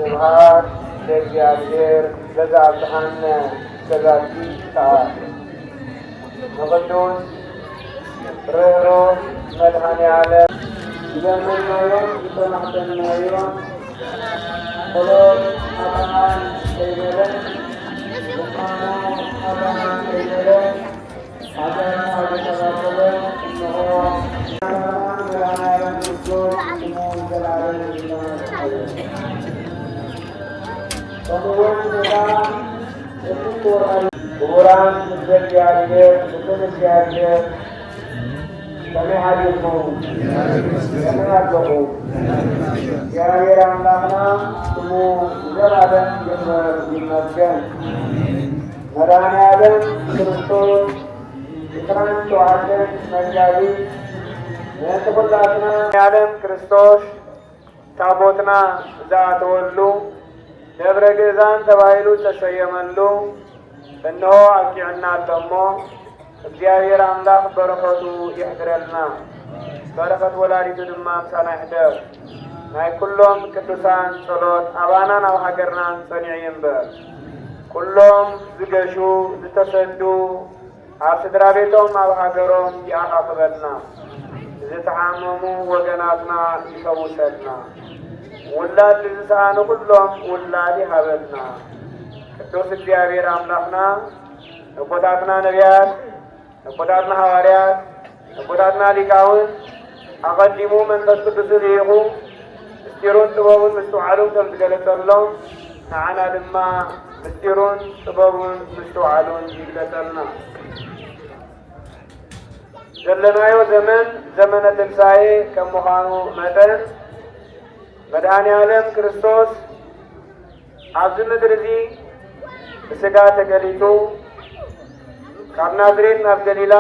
ስብሐት ለእግዚኣብሔር ዘዛብጽሐነ በዛቲ ሰዓት። ንቕዱስ ርህሩህ መድኃኔ ዓለም ዝለመንናዮን ዝተማሕጸንናዮን ጸሎት ኣባን ከይበለን፣ ልሳኑ ኣባን ከይበለን፣ ክቡራን ህዝበ እግዚኣብሔር፣ ህዝበ እግዚኣብሔር፣ ከመይ ሓዲርኩም? ከመይ ኣለኹም? እግዚኣብሔር ኣምላኽና ስሙ ንዘለዓለም ይኽበር ይመስገን። መድኃኔዓለም ክርስቶስ ዕስራን ሸውዓተን መጋቢት ምእንቲ ኩላትና መድኃኔዓለም ክርስቶስ ታቦትና ዝኣተወሉ ደብረ ግእዛን ተባሂሉ ዝተሰየመሉ እንሆ ኣብቂዑና ኣሎ እሞ፣ እግዚኣብሔር ኣምላኽ በረኸቱ ይሕድረልና። በረኸት ወላዲቱ ድማ ምሳና ይሕደር። ናይ ኩሎም ቅዱሳን ጸሎት ኣባናን ኣብ ሃገርናን ጸኒዑ ይንበር። ኩሎም ዝገሹ፣ ዝተሰዱ፣ ኣብ ስድራ ቤቶም ኣብ ሃገሮም ይኣኻኽበልና። ዝተሓመሙ ወገናትና ይፈውሰልና። ውላድ ንዝሰኣኑ ኩሎም ውላድ ይሃበልና። ቅዱስ እግዚኣብሔር ኣምላኽና፣ ነቦታትና ነቢያት፣ ነቦታትና ሃዋርያት፣ ነቦታትና ሊቃውንት ኣቐዲሙ መንፈስ ቅዱስ ልኢኹ ምስጢሩን ጥበቡን ምስትውዓሉን ከም ዝገለጸሎም፣ ንዓና ድማ ምስጢሩን ጥበቡን ምስትውዓሉን ይግለጸልና። ዘለናዮ ዘመን ዘመነ ትንሣኤ ከም ምዃኑ መጠን፣ መድኃኔ ዓለም ክርስቶስ ኣብዚ ምድሪ እዚ ብሥጋ ተገሊጹ፣ ካብ ናዝሬት ናብ ገሊላ፣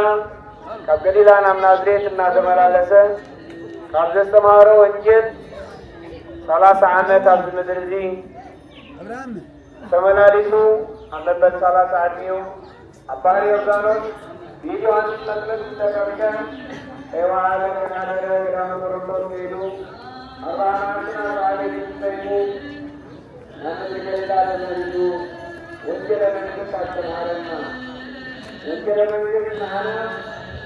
ካብ ገሊላ ናብ ናዝሬት እናተመላለሰ፣ ካብ ዘስተምሃሮ ወንጌል ሠላሳ ዓመት ኣብዚ ምድሪ እዚ ተመላሊሱ፣ ኣብ መበል ሠላሳ ዕድሜኡ ኣብ ባሕሪ ዮርዳኖስ ብኢድ ዮሃንስ መጥምቅ ዝተጠምቀ፣ ከይወዓለ ከይሓደረ ገዳመ ቆሮንቶስ ከይዱ፣ ኣርብዓ መዓልትን ኣርብዓ ሌሊትን ጾይሙ፣ ናብ ምድሪ ገሊላ ተመሊሱ ወንጌለ መንግሥት ኣስተምሃረና። ወንጌለ መንግሥት ንዓና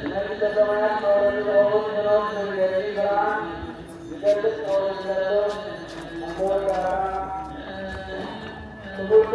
ንመንግሥተ ሰማያት መውረዲ ዝኸውን ሄኖስ መንገዲ ብርሃን ዝገልጽ መውረዲ ዘሎ ኣመወዳእታ ትምህርቱ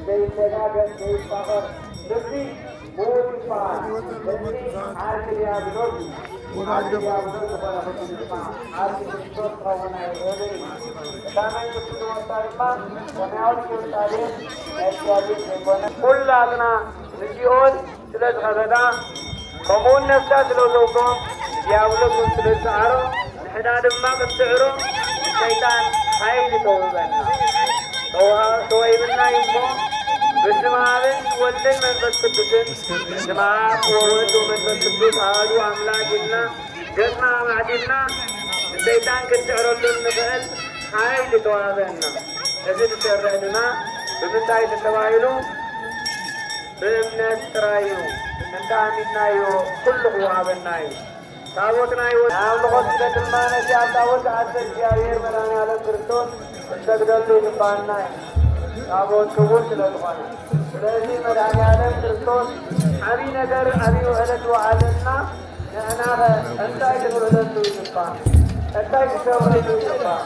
ዘይተጋገ ዘይፋቐር ልቢ ምዉት ይበሃል። እዚ ዓርኪ ዲያብሎስ እዩ። ወደ አግደባ። ዓቢ ክርስቶስ ክኸውን ኣይኽእልን እዩ። እታ መንግስቲ ዝወርሳ ድማ ሰማያዊት ኢየሩሳሌም ናይ እግዚኣብሔር ዘይኮነ፣ ኩላትና ንሲኦል ስለ ዝኸበዳ፣ ከምኡውን ነፍሳት ስለ ዘውግኦም፣ ዲያብሎስ እውን ስለ ዝሰዓሮ፣ ንሕና ድማ ክንስዕሮ ንሰይጣን ሓይሊ ተውህበና። ተዋ-፣ ተዋሂብና እዩ እሞ፣ በስመ ኣብን ወልድን መንፈስ ቅዱስን፣ በስመ አብ ወወልድ ወመንፈስ ቅዱስ አሐዱ አምላክ ኢልና ገጽና ኣማዕዲምና ንሰይጣን ክንስዕረሉ እንኽእል ሓይሊ ተዋህበና። እዚ ዝሰርሕ ድማ ብምንታይ እዩ ተባሂሉ? ብእምነት ጥራይ እዩ። እንተ ኣሚንናዮ ኩሉ ክወሃበና እዩ። ታቦት ናይ ወ-፣ ናይ ኣምልኾ ስግደት ድማ ነቲ ኣብ ታቦት ዝኣተ እግዚኣብሔር መድኃኔ ዓለም ክርስቶስ ክንሰግደሉ ይግባና እዩ። ታቦት ክቡር ስለ ዝኾነ። ስለዚ መድኃኔ ዓለም ክርስቶስ ዓብዪ ነገር ኣብዩ ዕለት ዝወዓለልና፣ ንሕናኸ እንታይ ክንውዕለሉ ይግባእ? እንታይ ክንገብረሉ ይግባእ?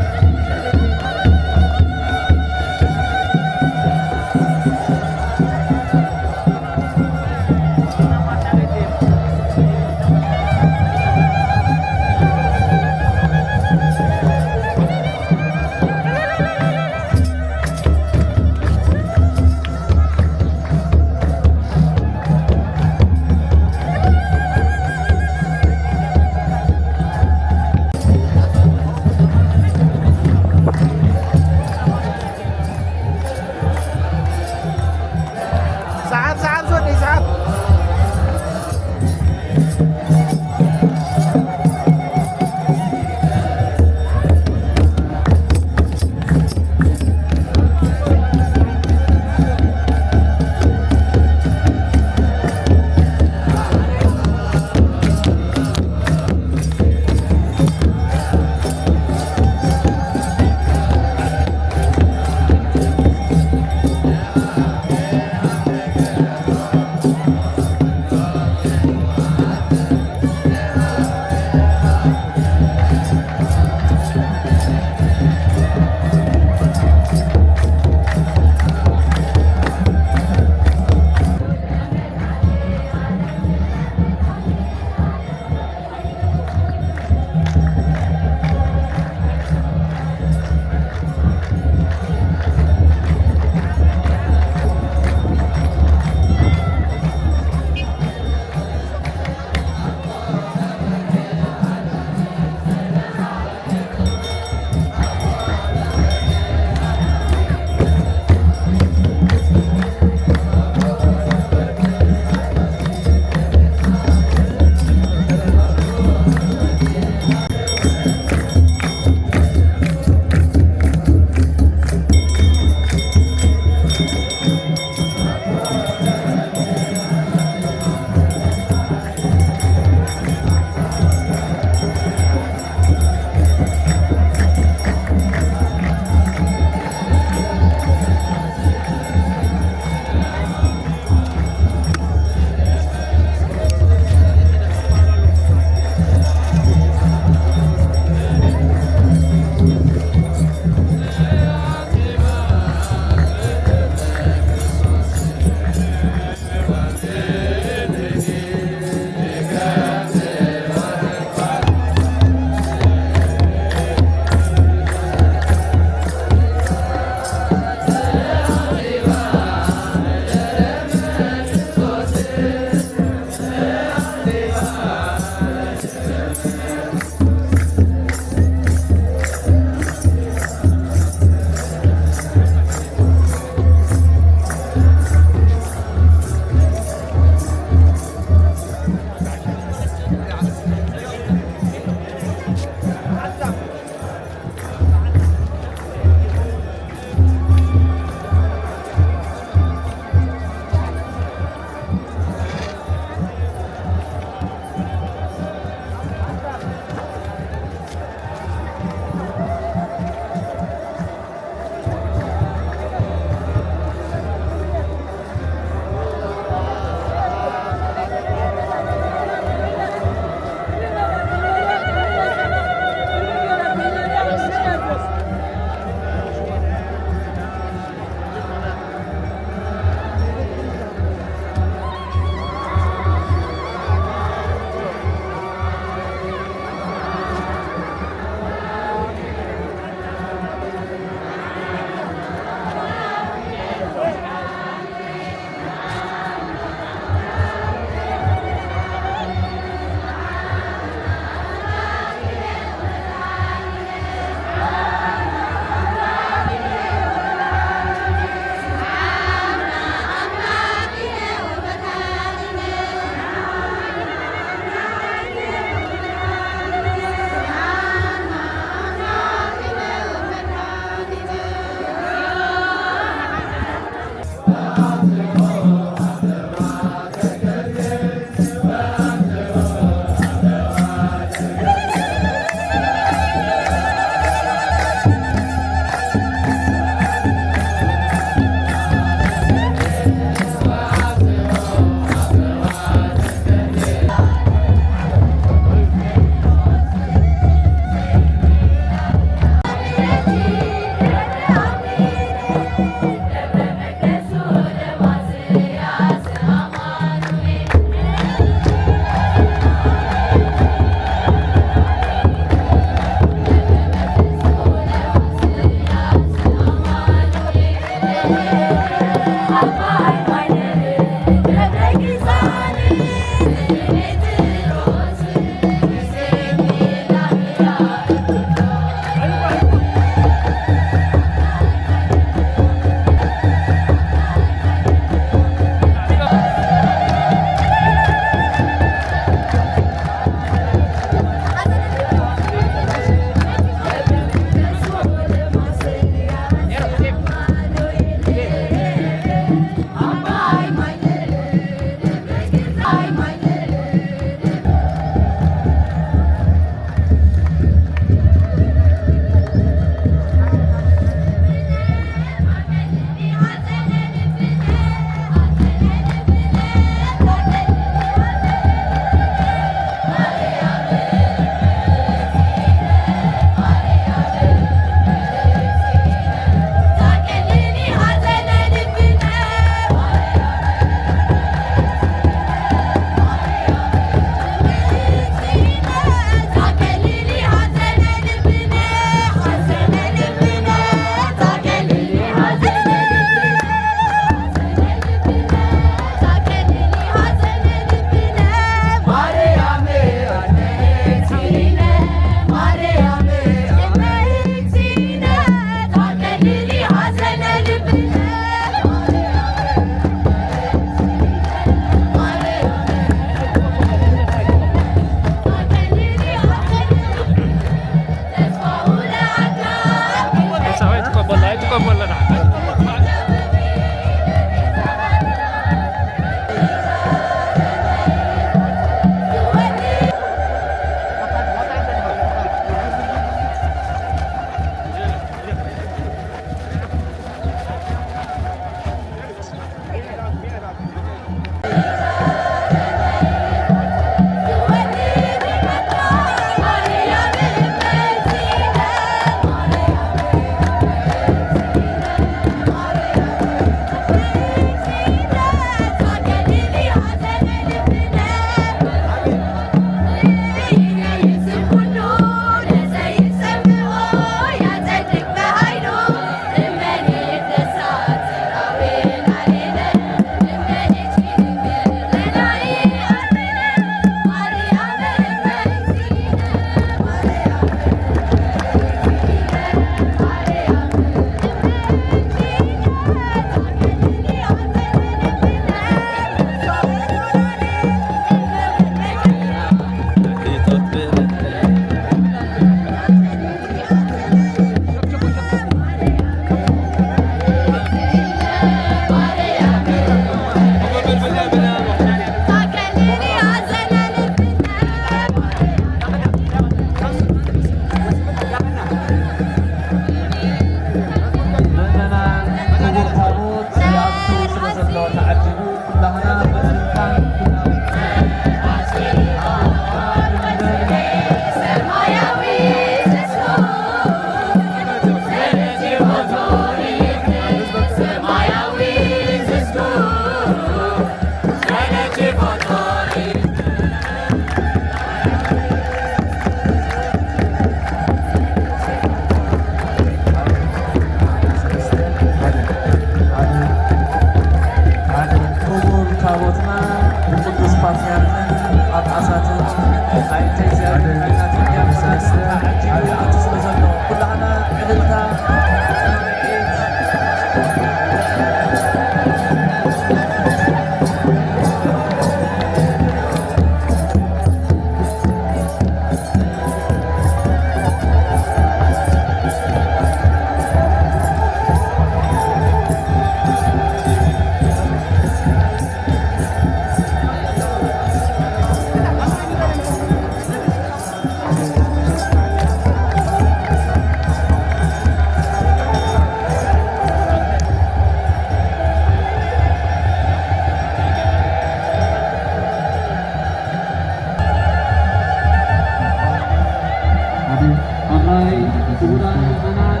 ኣራይ ክቡራት ምእመናን፣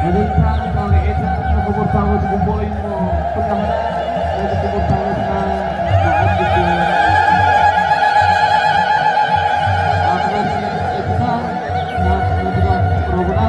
ዕልልታን ሳዕስዒትን ንኽቡር ታቦት ግቡእ እዩ እሞ፣ ኩላህና ነዚ ክቡር ታቦትና ንዓድጎ። ኣኽበርቲ እቲ ሳዕ ናብ መድረኽ ቅረቡና።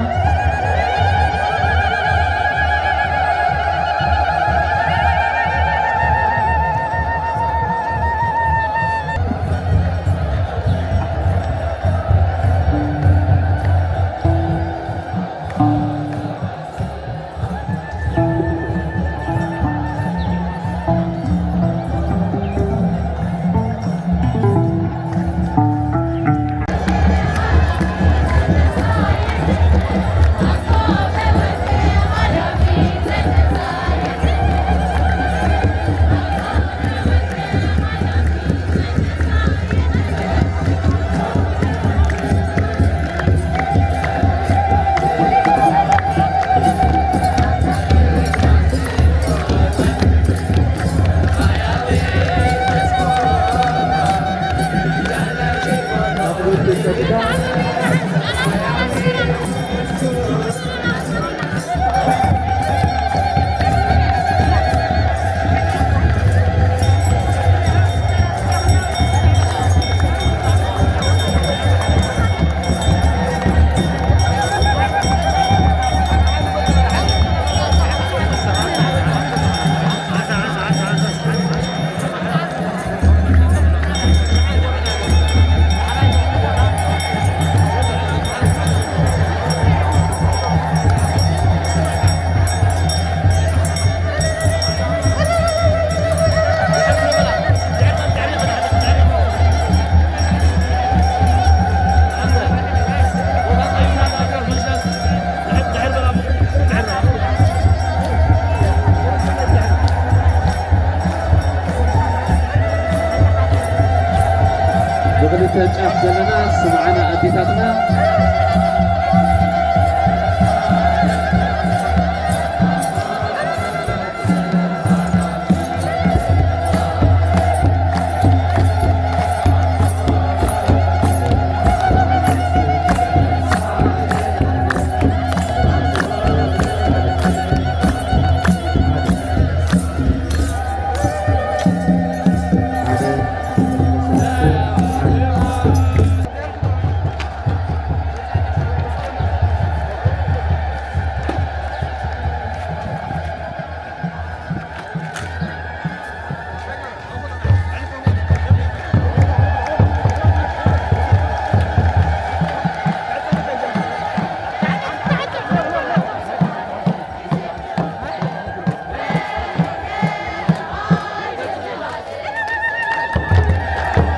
ብኽልተ ጫፍ ዘለና ስምዓና ኣዴታትና።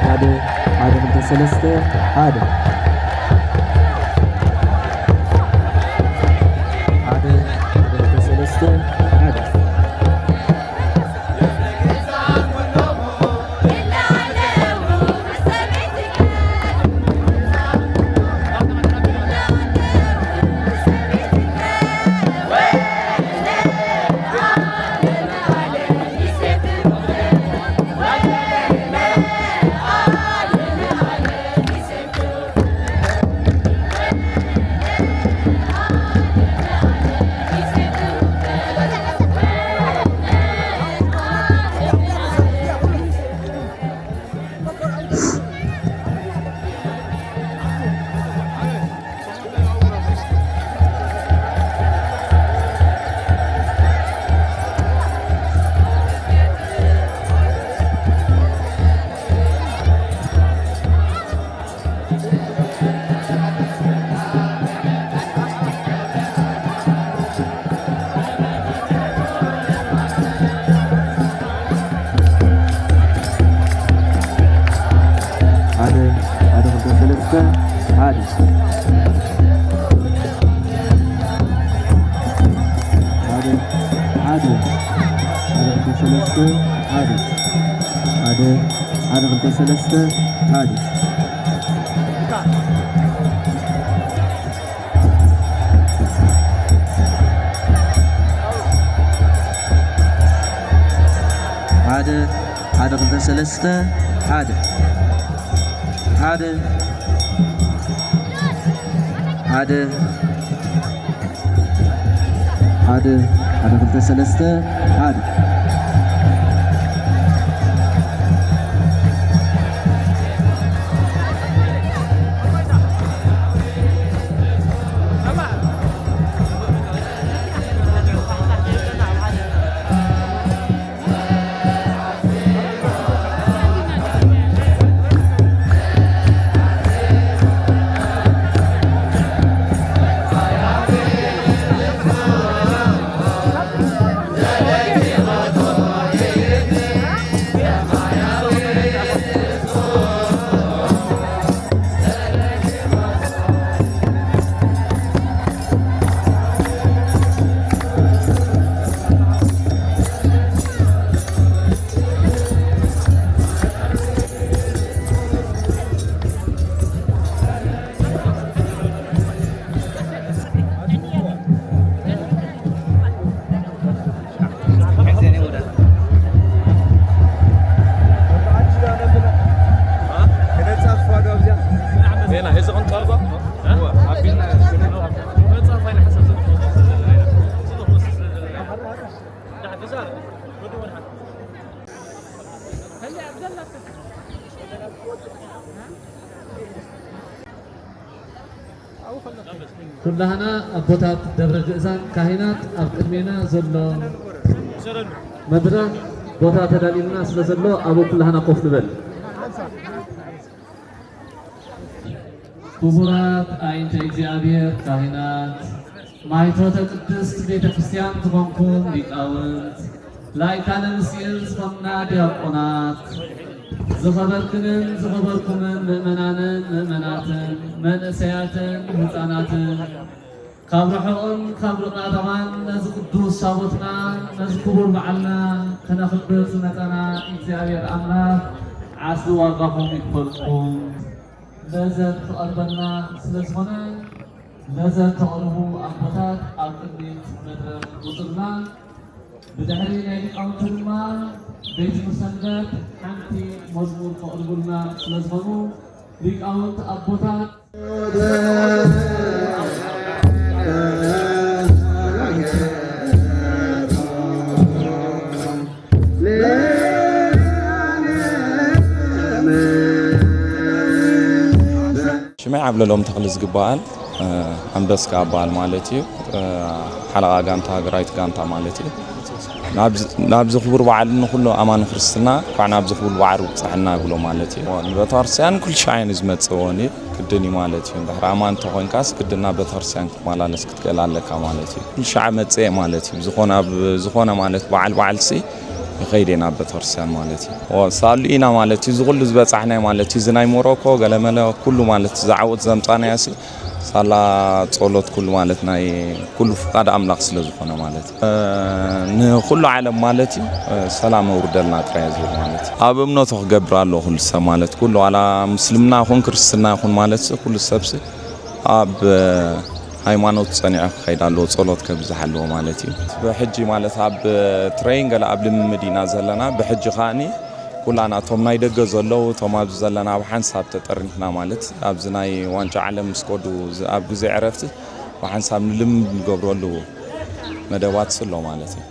ሓደ፣ ሓደ፣ ክልተ፣ ሰለስተ፣ ሓደ። ሓደ፣ ሓደ፣ ክልተ፣ ሰለስተ፣ ሓደ። ሓደ፣ ሓደ፣ ክልተ፣ ሰለስተ፣ ሓደ። ሓደ፣ ሓደ፣ ሓደ፣ ክልተ፣ ሰለስተ፣ ሓደ። ሓደ፣ ሓደ፣ ክልተ፣ ሰለስተ፣ ሓደ። ሓደ፣ ሓደ፣ ክልተ፣ ሰለስተ፣ ሓደ። ሓደ፣ ሓደ ሓደ ሓደ ክልተ ሰለስተ ሓደ። ኩላህና ኣቦታት ደብረ ግእዛን ካህናት ኣብ ቅድሜና ዘሎ መድረኽ ቦታ ተዳልዩልና ስለ ዘሎ ኣብኡ ኩላህና ኮፍ ንበል። ክቡራት ኣይንተ እግዚኣብሔር ካህናት፣ ማይቶተ ቅድስት ቤተ ክርስቲያን ዝኾንኩም ሊቃውንት፣ ላይካነ ምስጢር ዝኾንና ዲያቆናት፣ ዝኸበርክንን ዝኸበርኩምን ምእመናንን ምእመናትን፣ መንእሰያትን ህፃናትን፣ ካብ ርሑቕን ካብ ርቓቐባን ነዚ ቅዱስ ታቦትና ነዚ ክቡር በዓልና ከነኽብር ዝመፃና እግዚኣብሔር ኣምላኽ ዓስቢ ዋጋኹም ይክፈልኩም። ነዘ ትቐርበና ስለ ዝኾነ ነዘ ተቕርቡ ኣቦታት ኣብ ቅድሚት መድረኽ ውፁልና። ብድሕሪ ናይ ሊቃውንቲ ድማ ቤት ሰንበት ሓንቲ መዝሙር ከቕርቡልና ስለ ዝኾኑ ሊቃውንት ኣቦታት ሽመይ ዓብለሎም ተኽሊ ዝግበኣል ኣንበስካ ኣበሃል ማለት እዩ። ሓለቓ ጋንታ፣ ሃገራዊት ጋንታ ማለት እዩ። ናብዚ ክቡር በዓል ንኹሉ ኣማኒ ክርስትና እንኳዕ ናብዚ ክቡር በዓል ኣብፀሐና ይብሎ ማለት እዩ። ንቤተክርስትያን ኩሉ ሻዕ እዩ ዝመፅእ፣ እወን እዩ፣ ግድን እዩ ማለት እዩ። እንድሕር ኣማኒ እንተኾይንካስ ግድን ናብ ቤተክርስትያን ክትመላለስ ክትክእል ኣለካ ማለት እዩ። ኩሉ ሻዕ መፅእ ማለት እዩ። ዝኾነ ኣብ ዝኾነ ማለት በዓል በዓልሲ ይኸይድ እየ ናብ ቤተክርስትያን ማለት እዩ። ሳሉ ኢና ማለት እዩ። እዚ ኩሉ ዝበፃሕናዮ ማለት እዩ። እዚ ናይ ሞሮኮ ገለመለ ኩሉ ማለት ዝዓወት ዘምፃናዮ ሲ ሳላ ጸሎት ኩሉ ማለት ናይ ኩሉ ፍቃድ ኣምላኽ ስለ ዝኾነ ማለት እዩ። ንኹሉ ዓለም ማለት እዩ ሰላም ኣውርደልና ጥራይ ዝብል ማለት እዩ። ኣብ እምነቱ ክገብር ኣለዎ ኩሉ ሰብ ማለት ኩሉ ዋላ ምስልምና ይኹን ክርስትና ይኹን ማለት ኩሉ ሰብሲ ኣብ ሃይማኖት ጸኒዑ ክኸይድ ኣለዎ፣ ጸሎት ከብዝሕ ኣለዎ ማለት እዩ። ብሕጂ ማለት ኣብ ትሬን ገለ ኣብ ልምምድ ኢና ዘለና። ብሕጂ ከኣኒ ኩላና እቶም ናይ ደገ ዘለዉ እቶም ኣብዚ ዘለና ብሓንሳብ ተጠርኒፍና ማለት ኣብዚ ናይ ዋንጫ ዓለም ምስ ከዱ ዝ- ኣብ ግዜ ዕረፍቲ ብሓንሳብ ንልምድ ንገብረሉ መደባት ስሎ ማለት እዩ።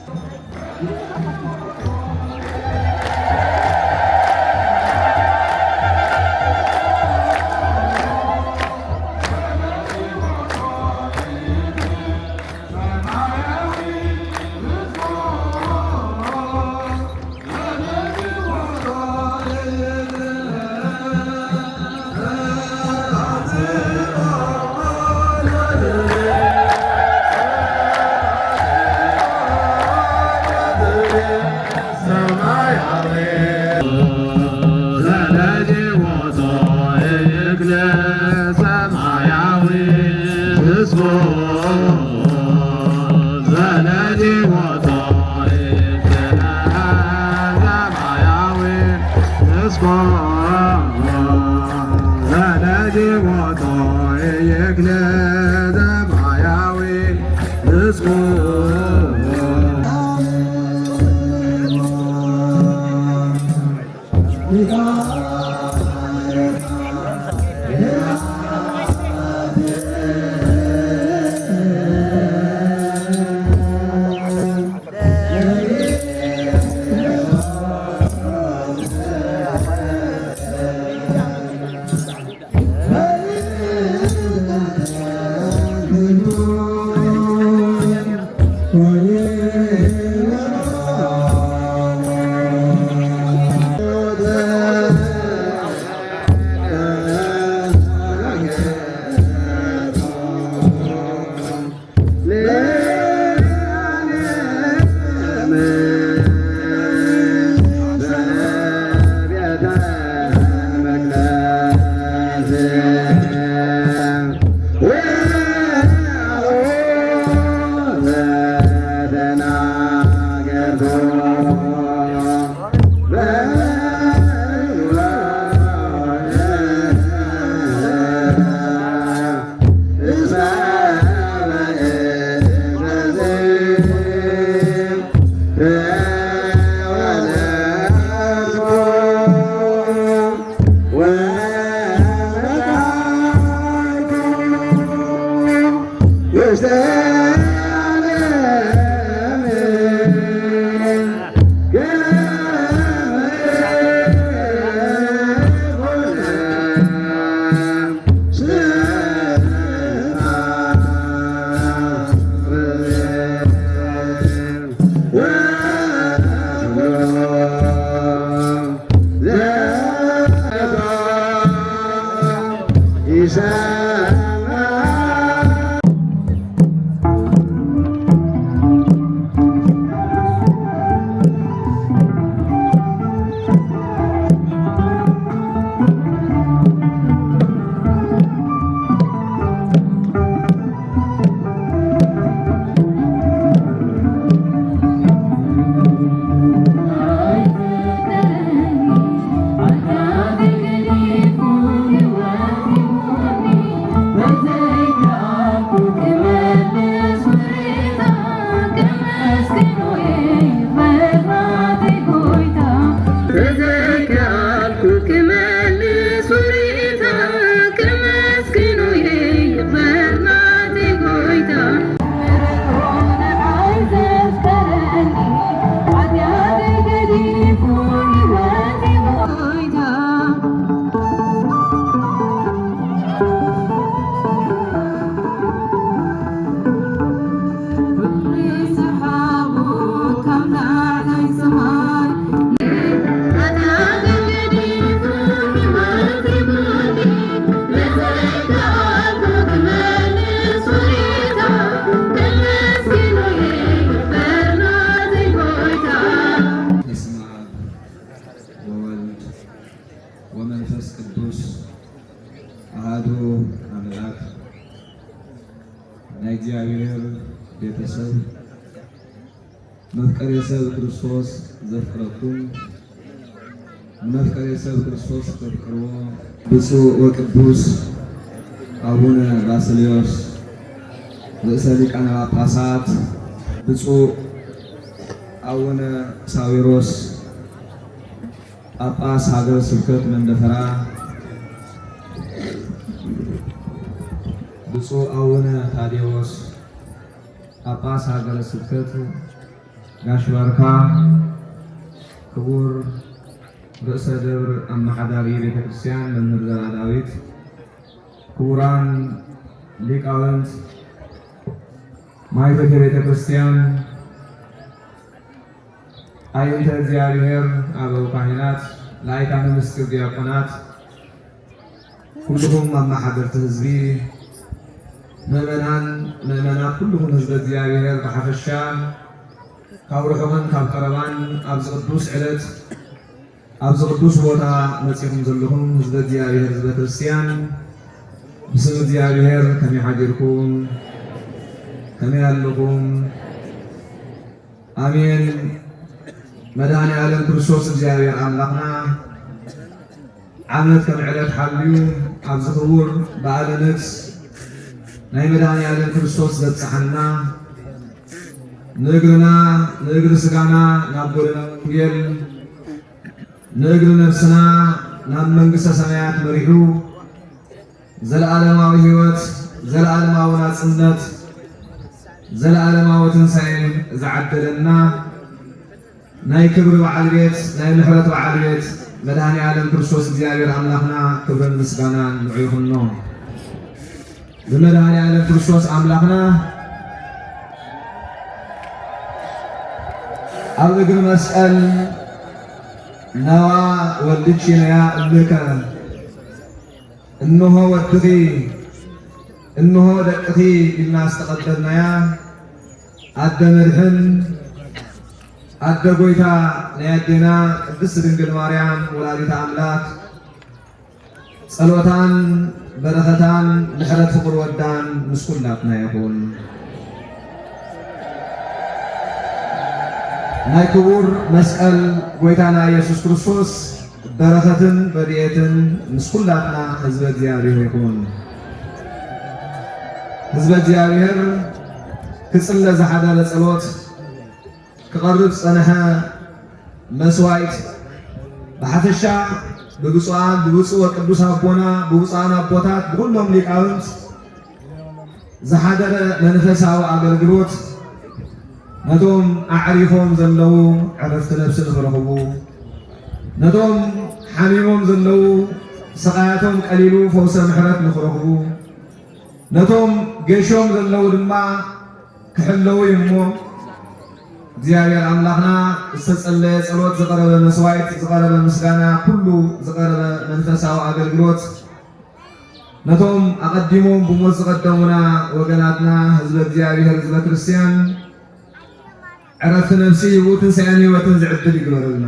በስመ አብ ወወልድ ወመንፈስ ቅዱስ አሐዱ አምላክ። ናይ እግዚኣብሔር ቤተሰብ፣ መፍቀሬ ሰብ ክርስቶስ ዘፍቅረኩም፣ ንመፍቀሬ ሰብ ክርስቶስ ተፍቅርዎ፣ ብፁዕ ወቅዱስ አቡነ ባስልዮስ ርእሰ ሊቃነ ጳጳሳት፣ ብፁዕ አቡነ ሳዊሮስ ጳጳስ ሀገረ ስብከት መንደፈራ፣ ብፁዕ አቡነ ታዴዎስ ጳጳስ ሀገረ ስብከት ጋሽ ባርካ፣ ክቡር ርእሰ ደብር አመሓዳሪ ቤተ ክርስቲያን መምህር ዘርአ ዳዊት፣ ክቡራን ሊቃውንት ማይቶተ ቤተ ክርስቲያን፣ አይንተ እግዚኣብሔር፣ አበው ካህናት፣ ላይካነ ምስጢር ዲያቆናት፣ ኩልኹም ኣመሓደርቲ ህዝቢ፣ ምእመናን፣ ምእመናት፣ ኩልኹም ህዝበ እግዚኣብሔር ብሓፈሻ፣ ካብ ርሑቕን ካብ ቀረባን ኣብዚ ቅዱስ ዕለት ኣብዚ ቅዱስ ቦታ መጺኹም ዘለኹም ህዝበ እግዚኣብሔር፣ ህዝበ ክርስቲያን፣ ብስም እግዚኣብሔር ከመይ ሓዲርኩም? ከመይ ኣለኹም? ኣሜን። መድኃኔ ዓለም ክርስቶስ እግዚኣብሔር ኣምላኽና ዓመት ከም ዕለት ሓልዩ ኣብዚ ክቡር በዓለ ንግስ ናይ መድኃኔ ዓለም ክርስቶስ ዘብጽሓና፣ ንእግርና፣ ንእግሪ ሥጋና ናብ ጎደና ወንጌል፣ ንእግሪ ነፍስና ናብ መንግሥተ ሰማያት መሪሑ፣ ዘለዓለማዊ ሕይወት፣ ዘለዓለማዊ ናጽነት፣ ዘለዓለማዊ ትንሣኤ ዝዓደለና ናይ ክብሪ በዓል ቤት፣ ናይ ምሕረት በዓል ቤት መድኃኔ ዓለም ክርስቶስ እግዚኣብሔር ኣምላኽና ክብርን ምስጋናን ንዑ ይኹኖ። ብመድኃኔ ዓለም ክርስቶስ ኣምላኽና ኣብ እግሪ መስቀል ነዋ ወልድኪ ነያ እምከ፣ እንሆ ወድኺ፣ እንሆ ደቅኺ ኢልና ዝተቐበልናያ ኣደ መድሕን፣ ኣደ ጎይታ ናይ ኣዴና ቅድስት ድንግል ማርያም ወላዲተ ኣምላክ ጸሎታን በረኸታን ምሕረት ፍቕሪ ወዳን ምስ ኩላትና ይኹን። ናይ ክቡር መስቀል ጎይታና ኢየሱስ ክርስቶስ በረኸትን ረድኤትን ምስ ኩላትና ህዝበ እግዚኣብሔር ይኹን። ህዝበ እግዚኣብሔር ክጽለ ዝሓደረ ጸሎት፣ ክቐርብ ዝጸንሐ መስዋዕት፣ ብሓፈሻ ብብፁዓን፣ ብብፁዕ ወቅዱስ ኣቦና፣ ብብፁዓን ኣቦታት፣ ብኹሎም ሊቃውንት ዝሓደረ መንፈሳዊ ኣገልግሎት ነቶም ኣዕሪፎም ዘለዉ ዕረፍቲ ነፍሲ ንኽረኽቡ፣ ነቶም ሓሚሞም ዘለዉ ስቓያቶም ቀሊሉ ፈውሰ ምሕረት ንኽረኽቡ፣ ነቶም ገሾም ዘለዉ ድማ ክሕለዉ እዩ እሞ፣ እግዚኣብሔር ኣምላኽና ዝተጸለየ ጸሎት፣ ዝቐረበ መስዋዕት፣ ዝቐረበ ምስጋና፣ ኩሉ ዝቐረበ መንፈሳዊ ኣገልግሎት ነቶም ኣቐዲሞም ብሞት ዝቐደሙና ወገናትና፣ ህዝበ እግዚኣብሔር፣ ህዝበ ክርስቲያን፣ ዕረፍቲ ነፍሲ ይብኡ ትንሳኤን ህይወትን ዝዕድል ይግበረልና።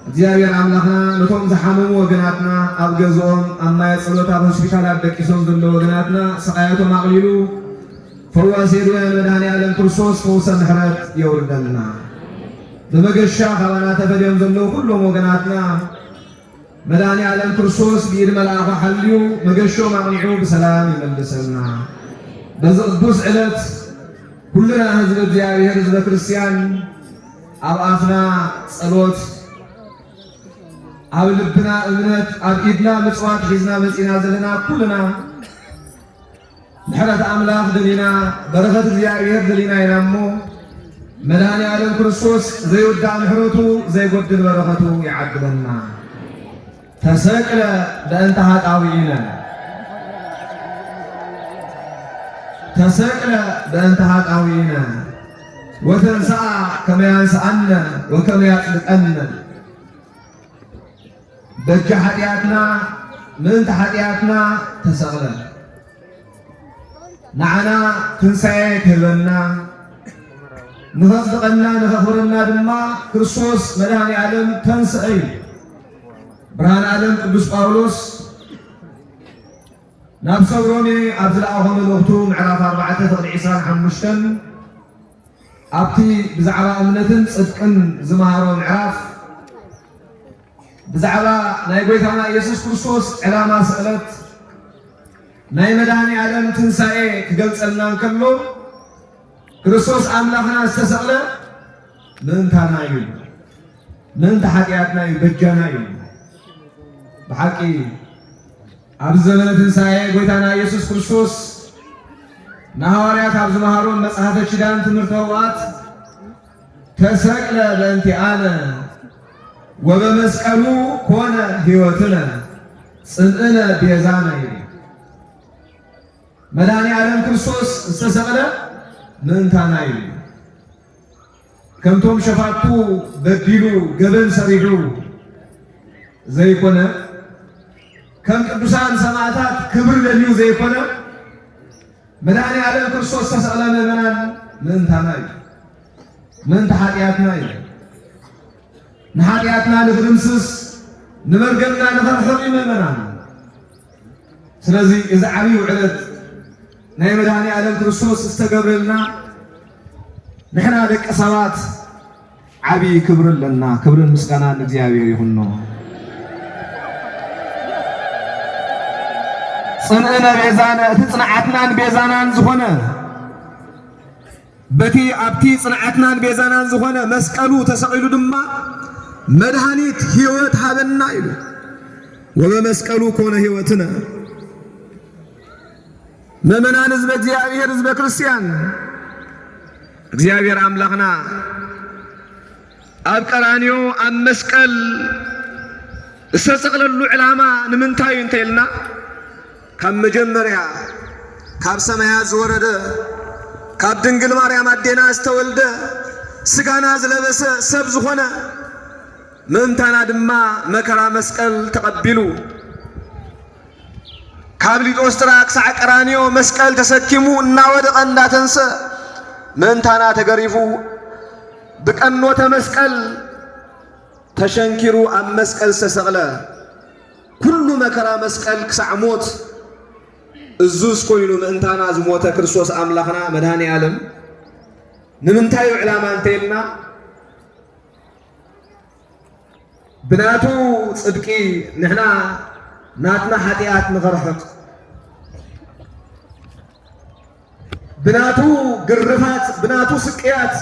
እግዚኣብሔር ኣምላኽና ነቶም ዝሓመሙ ወገናትና፣ ኣብ ገዝኦም፣ ኣብ ማየ ጸሎት፣ ኣብ ሆስፒታላት ደቂሶም ዘለዉ ወገናትና ስቓያቶም ኣቕሊሉ፣ ፈዋሲ የድወያን መድኃኔ ዓለም ክርስቶስ ፈውሰ ምሕረት የውርደልና። ብመገሻ ካባና ተፈልዮም ዘለዉ ኩሎም ወገናትና መድኃኔ ዓለም ክርስቶስ ብኢድ መልኣኹ ሓልዩ መገሾም ኣቕኒዑ ብሰላም ይመልሰልና። በዚ ቅዱስ ዕለት ኩልና ህዝቢ እግዚኣብሔር፣ ህዝበ ክርስቲያን፣ ኣብ ኣፍና ጸሎት፣ ኣብ ልብና እምነት፣ ኣብ ኢድና ምጽዋት ሒዝና መጺና ዘለና ኩልና ምሕረት ኣምላኽ ደሊና፣ በረኸት እግዚኣብሔር ደሊና ኢና እሞ፣ መድኃኔ ዓለም ክርስቶስ ዘይውዳእ ምሕረቱ ዘይጎድል በረኸቱ ይዓድለና። ተሰቅለ በእንተ ኃጣውኢነ፣ ተሰቅለ በእንተ ኃጣውኢነ፣ ወተንሥአ ከመ ያንስአነ ወከመ ያጽድቀነ። በጃ ኃጢኣትና፣ ምእንቲ ኃጢኣትና ተሰቕለ። ንዓና ትንሳኤ ክህበና፣ ንኸጽድቐና፣ ንኸኽብረና ድማ ክርስቶስ መድኃኔ ዓለም ተንስአ እዩ። ብርሃን ዓለም ቅዱስ ጳውሎስ ናብ ሰብ ሮሜ ኣብ ዝለኣኾ መልእኽቱ ምዕራፍ ኣርባዕተ ፍቕዲ ዒስራን ሓሙሽተን ኣብቲ ብዛዕባ እምነትን ጽድቅን ዝመሃሮ ምዕራፍ ብዛዕባ ናይ ጐይታና ኢየሱስ ክርስቶስ ዕላማ ስቕለት፣ ናይ መድኃኔ ዓለም ትንሳኤ ክገልጸልና እንከሎ፣ ክርስቶስ ኣምላኽና ዝተሰቕለ ምእንታና እዩ፣ ምእንቲ ኃጢኣትና እዩ፣ በጃና እዩ። ብሓቂ ኣብዚ ዘመነ ትንሳኤ ጐይታና ኢየሱስ ክርስቶስ ንሃዋርያት ኣብ ዝመሃሮም መጽሓፈ ኪዳን ትምህርተ ኅቡኣት ተሰቅለ በእንቲኣነ ወበመስቀሉ ኮነ ሕይወትነ ጽምእነ ቤዛነ ይብል። መድኃኔ ዓለም ክርስቶስ ዝተሰቕለ ምእንታና እዩ። ከምቶም ሸፋቱ በዲሉ ገበን ሰሪሑ ዘይኮነ፣ ከም ቅዱሳን ሰማዕታት ክብሪ ደልዩ ዘይኮነ፣ መድኃኔ ዓለም ክርስቶስ ዝተሰቕለ ምእመናን ምእንታና እዩ። ምእንቲ ኃጢኣትና እዩ። ንኃጢኣትና ንኽድምስስ፣ ንመርገምና ንኸርሕቕ እዩ ምእመናን። ስለዚ እዚ ዓብዪ ውዕለት ናይ መድኃኔ ዓለም ክርስቶስ ዝተገብረልና ንሕና ደቂ ሰባት ዓብዪ ክብሪ ኣለና። ክብርን ምስጋናን ንእግዚኣብሔር ይኹኖ። ጽንዕነ ቤዛነ፣ እቲ ጽንዓትናን ቤዛናን ዝኾነ፣ በቲ ኣብቲ ጽንዓትናን ቤዛናን ዝኾነ መስቀሉ ተሰቒሉ ድማ መድኃኒት ሕይወት ሃበና ኢሉ። ወበመስቀሉ ኮነ ሕይወትነ። ምእመናን ህዝበ እግዚኣብሔር፣ ህዝበ ክርስቲያን፣ እግዚኣብሔር ኣምላኽና ኣብ ቀራንዮ ኣብ መስቀል ዝተሰቕለሉ ዕላማ ንምንታይ እዩ እንተ ኢልና፣ ካብ መጀመርያ ካብ ሰማያት ዝወረደ፣ ካብ ድንግል ማርያም ኣዴና ዝተወልደ፣ ሥጋና ዝለበሰ፣ ሰብ ዝኾነ፣ ምእንታና ድማ መከራ መስቀል ተቐቢሉ፣ ካብ ሊጦስትራ ክሳዕ ቀራንዮ መስቀል ተሰኪሙ እናወደቐ እናተንሰ ምእንታና ተገሪፉ፣ ብቀኖተ መስቀል ተሸንኪሩ ኣብ መስቀል ዝተሰቕለ፣ ኩሉ መከራ መስቀል ክሳዕ ሞት እዙዝ ኮይኑ ምእንታና ዝሞተ ክርስቶስ ኣምላኽና መድኃኔ ዓለም ንምንታይ እዩ ዕላማ እንተ ኢልና፣ ብናቱ ጽድቂ ንሕና ናትና ኃጢኣት ንኸርሕቕ፣ ብናቱ ግርፋት፣ ብናቱ ስቅያት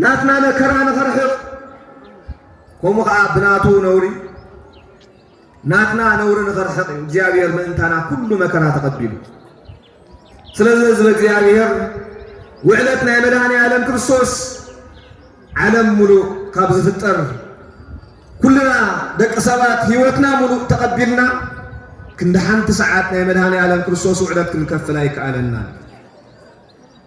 ናትና መከራ ንኸርሕቕ፣ ከምኡ ኸዓ ብናቱ ነውሪ ናትና ነውሪ ንኸርሕቕ እዩ እግዚኣብሔር ምእንታና ኩሉ መከራ ተቐቢሉ። ስለዚ ህዝበ እግዚኣብሔር ውዕለት ናይ መድኃኔ ዓለም ክርስቶስ ዓለም ሙሉእ ካብ ዝፍጠር ኩልና ደቂ ሰባት ሕይወትና ሙሉእ ተቐቢልና ክንዲ ሓንቲ ሰዓት ናይ መድኃኔ ዓለም ክርስቶስ ውዕለት ክንከፍል ኣይከኣለና።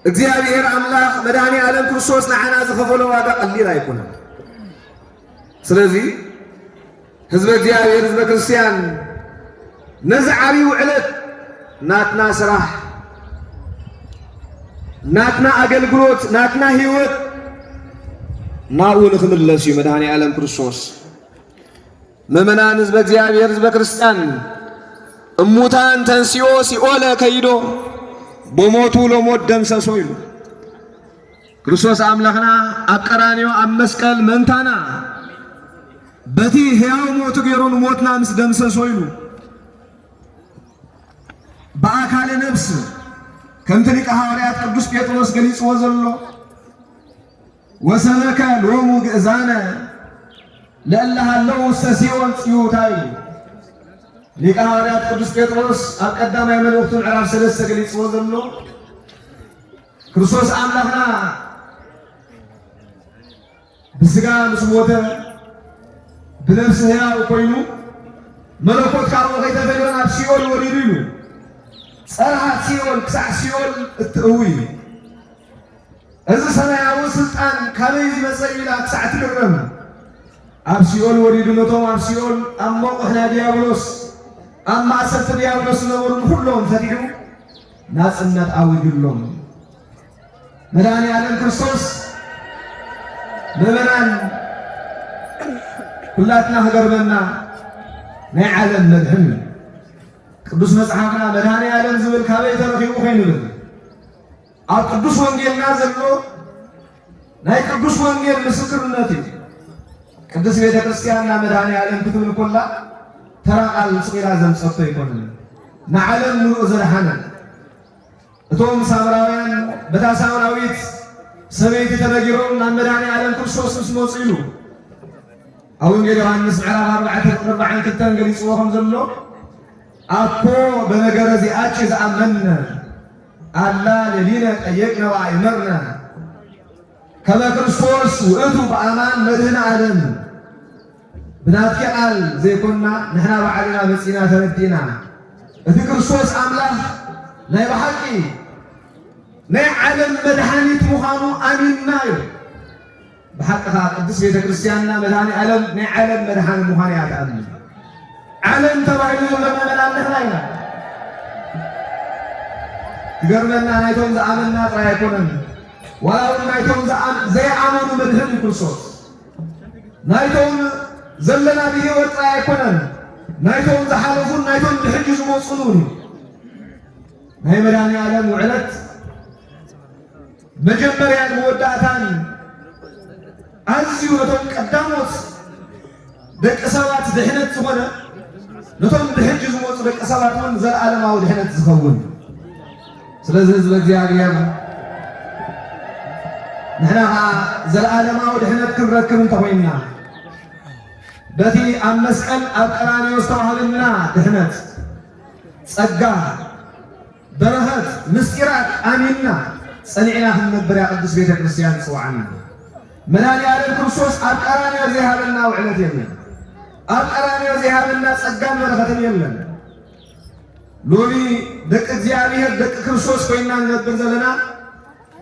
እግዚኣብሔር ኣምላኽ መድኃኔ ዓለም ክርስቶስ ንዓና ዝኸፈሎ ዋጋ ቀሊል ኣይኮነን። ስለዚ ህዝበ እግዚኣብሔር፣ ህዝበ ክርስቲያን ነዚ ዓብዪ ውዕለት ናትና ስራሕ፣ ናትና ኣገልግሎት፣ ናትና ህይወት ናብኡ ንኽምለስ እዩ መድኃኔ ዓለም ክርስቶስ። ምእመናን ህዝበ እግዚኣብሔር፣ ህዝበ ክርስቲያን እሙታን ተንሲኦ ሲኦለ ከይዶ ብሞቱ ለሞት ደምሰሶ ኢሉ። ክርስቶስ ኣምላኽና ኣብ ቀራንዮ ኣብ መስቀል መንታና በቲ ሕያው ሞቱ ገይሩ ንሞትና ምስ ደምሰሶ ኢሉ ብኣካለ ነፍስ ከምቲ ሊቀ ሃዋርያት ቅዱስ ጴጥሮስ ገሊጽዎ ዘሎ ወሰበከ ሎሙ ግእዛነ ለእለ ሃለው ውስተ ሲኦል ጽዩታይ። ሊቀ ሃዋርያት ቅዱስ ጴጥሮስ ኣብ ቀዳማይ መልእኽቱ ምዕራፍ ሰለስተ ገሊጽዎ ዘሎ ክርስቶስ ኣምላኽና ብስጋ ምስ ሞተ ብነፍሲ ህያው ኮይኑ መለኮት ካብኡ ከይተፈልዮ ናብ ሲኦል ወሪዱ ኢሉ። ጸርሃት ሲኦል ክሳዕ ሲኦል እትእዊ እዩ። እዚ ሰማያዊ ስልጣን ካበይ ዝመጸ ኢላ ክሳዕ ትግረም ኣብ ሲኦል ወሪዱ ነቶም ኣብ ሲኦል ኣብ መቑሕ ናይ ዲያብሎስ ኣብ ማእሰርቲ ዲያብሎስ ዝነበሩ ኩሎም ፈቲሑ ናጽነት ኣዊጁሎም። መድኃኔ ዓለም ክርስቶስ ምእመናን ኩላትና ክገርመና ናይ ዓለም መድሕን እዩ። ቅዱስ መጽሓፍና መድኃኔ ዓለም ዝብል ካበይ ተረኺቡ ኮይኑ ይብል ኣብ ቅዱስ ወንጌልና ዘሎ ናይ ቅዱስ ወንጌል ምስክርነት እዩ። ቅድስት ቤተ ክርስቲያንና መድኃኔ ዓለም ክትብል ኮላ ተራ ቃል ስቂላ ዘምጸቶ ኣይኮነን። ንዓለም ምሉእ ዘድሓነ እቶም ሳምራውያን በታ ሳምራዊት ሰበይቲ ተነጊሮም ናብ መድኃኔ ዓለም ክርስቶስ ምስ መጹ ኢሉ ኣብ ወንጌል ዮሃንስ ምዕራፍ ኣርባዕተ ቁጥሪ ኣርባዓን ክልተን ገሊጽዎ ከም ዘሎ ኣኮ በነገረ ዚኣኪ ዝኣመነ ኣላ ለሊነ ጠየቅነ ወኣይመርነ ከመ ክርስቶስ ውእቱ በአማን መድህን ዓለም። ብናትኪ ቃል ዘይኮንና ንሕና ባዕልና መጺና ተረዲእና እቲ ክርስቶስ ኣምላኽ ናይ ብሓቂ ናይ ዓለም መድሓኒት ምዃኑ ኣሚንና እዩ። ብሓቂ ኸዓ ቅድስት ቤተ ክርስቲያንና መድኃኔ ዓለም ናይ ዓለም መድሓኒ ምዃኑ እያ ትኣምን። ዓለም ተባሂሉ ዘሎ ምእመናን ንሕና ኢና። ትገርመና ናይቶም ዝኣመንና ጥራይ ኣይኮነን። ዋላ እውን ናይቶም ዘይኣመኑ መድህን እዩ ክርስቶስ። ናይቶም ዘለና ብህይወት ጥራይ ኣይኮነን። ናይቶም ዝሓለፉን ናይቶም ብሕጂ ዝመፁን እውን እዩ። ናይ መድኃኔ ዓለም ውዕለት መጀመርያን መወዳእታን ኣዝዩ ነቶም ቀዳሞት ደቂ ሰባት ድሕነት ዝኾነ ነቶም ብሕጂ ዝመፁ ደቂ ሰባት እውን ዘለዓለማዊ ድሕነት ዝኸውን። ስለዚ ህዝበ እግዚኣብሔር ንሕና ኸዓ ዘለዓለማዊ ድሕነት ክንረክብ እንተኾይንና በቲ ኣብ መስቀል ኣብ ቀራንዮ ዝተዋህበና ድሕነት ጸጋ በረኸት ምስጢራት ኣሚንና ጸኒዕና ክንነብር እያ ቅድስት ቤተ ክርስቲያን ትጽውዓና። መድኃኔ ዓለም ክርስቶስ ኣብ ቀራንዮ ዘይሃበና ውዕለት የለን። ኣብ ቀራንዮ ዘይሃበና ጸጋን በረኸትን የለን። ሎሚ ደቂ እግዚኣብሔር ደቂ ክርስቶስ ኮይና ንነብር ዘለና